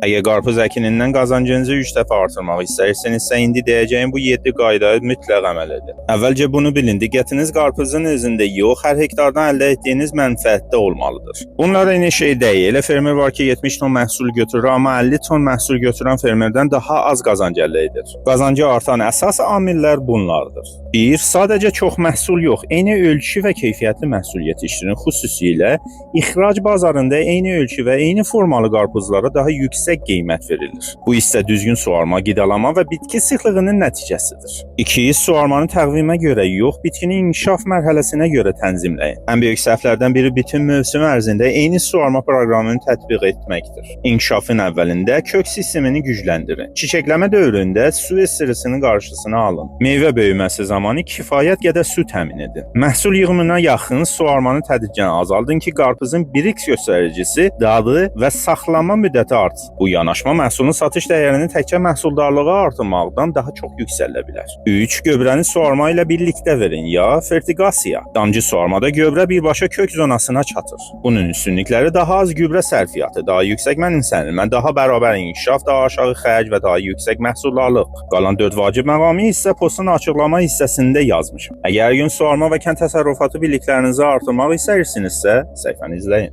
Əgər qarpız əkinindən qazancınızı 3 dəfə artırmaq istəyirsinizsə, indi deyəcəyim bu 7 qaydaya mütləq əməl edin. Əvvəlcə bunu bilin, diqqətiniz qarpızın özündə yox, hər hektardan əldə etdiyiniz mənfəətdə olmalıdır. Bunlar eyni şey deyil. Elə fermer var ki, 70 ton məhsul götürür, amma 50 ton məhsul götürən fermerdən daha az qazanc əldə edir. Qazancı artan əsas amillər bunlardır. 1. Sadəcə çox məhsul yox, eyni ölçü və keyfiyyətli məhsul yetişdirin. Xüsusilə İxrac bazarında eyni ölçü və eyni formalı qarpızlara daha yüksək qiymət verilir. Bu isə düzgün suvarma, qidalama və bitki sıxlığının nəticəsidir. 2. Suvarmanı təqvimə görə yox, bitkinin inkişaf mərhələsinə görə tənzimləyin. Ən böyük səhvlərdən biri bütün mövsüm ərzində eyni suvarma proqramını tətbiq etməkdir. İnkişafın əvvəlində kök sistemini gücləndirin. Çiçəkləmə dövründə su stressinin qarşısını alın. Meyvə böyüməsi zamanı kifayət qədər su təmin edin. Məhsul yığımına yaxın suvarmanı tədricən azaldın ki, qarpızın Brix göstəricisi, dadı və saxlama müddəti artsın. Bu yanaşma məhsulun satış dəyərini təkcə məhsuldarlığı artırmaqdan daha çox yüksəldə bilər. 3. Göbrəni suvarma ilə birlikdə verin ya fertiqasiya. Damcı suvarmada göbrə birbaşa kök zonasına çatır. Bunun üstünlükləri daha az gübrə sərfiyyatı, daha yüksək mənimsənilmə, daha bərabər inkişaf, daha aşağı xərc və daha yüksək məhsuldarlıq. Qalan 4 vacib məqamı isə postun açıqlama hissəsində yazmışam. Əgər gün suvarma və kənd təsərrüfatı biliklərinizi artırmaq istəyirsinizsə, səhifəni izləyin.